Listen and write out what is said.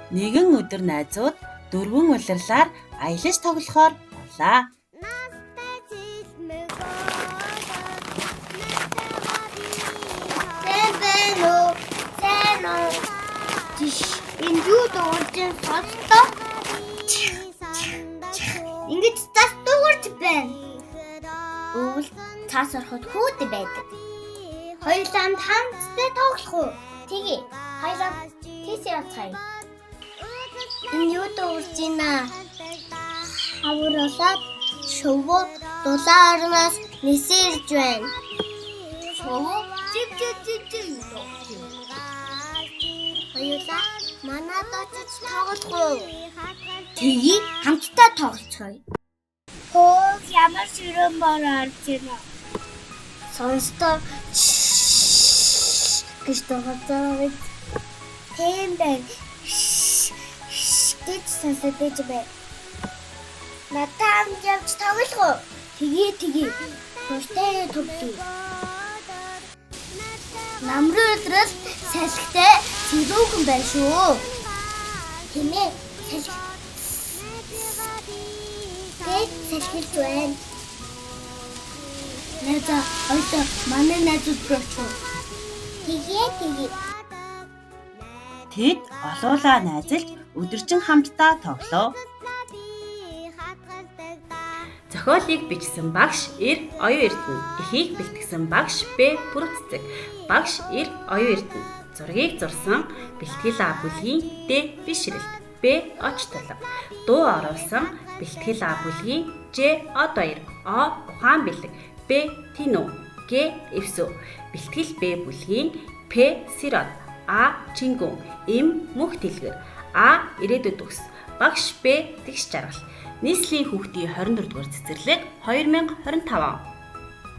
Нэгэн өдөр найзууд дөрвөн улирлаар аялаж тоглохоор явлаа. Сайн байна уу? Сайн уу? Тиш, энэ юу дуугарч сонстоо? Ингэж цас дуугарч байна. Өвөл цаас ороход хүүд байдаг. Хоёулаа хамтдаа тоглох уу? Тэгье. Хоёулаа тийш явцгаая. Энэ юу дуугарч байна? Хавруулаад шувуу дулаан орноос нисээ ирж байна. Шувуу чив чив чив чив дуугарч байна. Хоёулаа манад очиж тоглох уу? Тэгье, хамтдаа тоглолцгоё. Хөөх, ямар ширүүн бор орж байна. Сонстоо гэж дуугарч байгаа биз? Тийм байна. Гэж сонсогдож байна. Надад хамт явж тоглох уу? Тэгье, тэгье. Дуртай тоглоё. Намрын улирал салхитай сэрүүхэн байна шүү. Тийм ээ, салхи гэж салхилж байна. Найзаа, хоёулаа манай найзууд руу очих. Тэгье, тэгье. Тэд олуулаа найзалж өдөржин хамтдаа тоглов. Зохиолыг бичсэн багш Эр Оюун Эрдэнэ. Эхийг бэлтгэсэн багш Б Пүрэв Цэцэг. Багш Эр Оюун Эрдэнэ. Зургийг зурсан бэлтгэл А бүлгийн Д Бишрэлт. Б Оч тулга. Дуу оруулсан бэлтгэл А бүлгийн Ж Од баяр. О Ухаан бэлэг. Б Тинүү. Г Эвсүү. Бэлтгэл Б бүлгийн П Сэрод. А Чингүн. М Мөнх Дэлгэр. А Ирээдүйд төгс. Багш Б Тэгш Жаргал. Нийслэлийн хүүхдийн 24 дугаар цэцэрлэг 2025 он.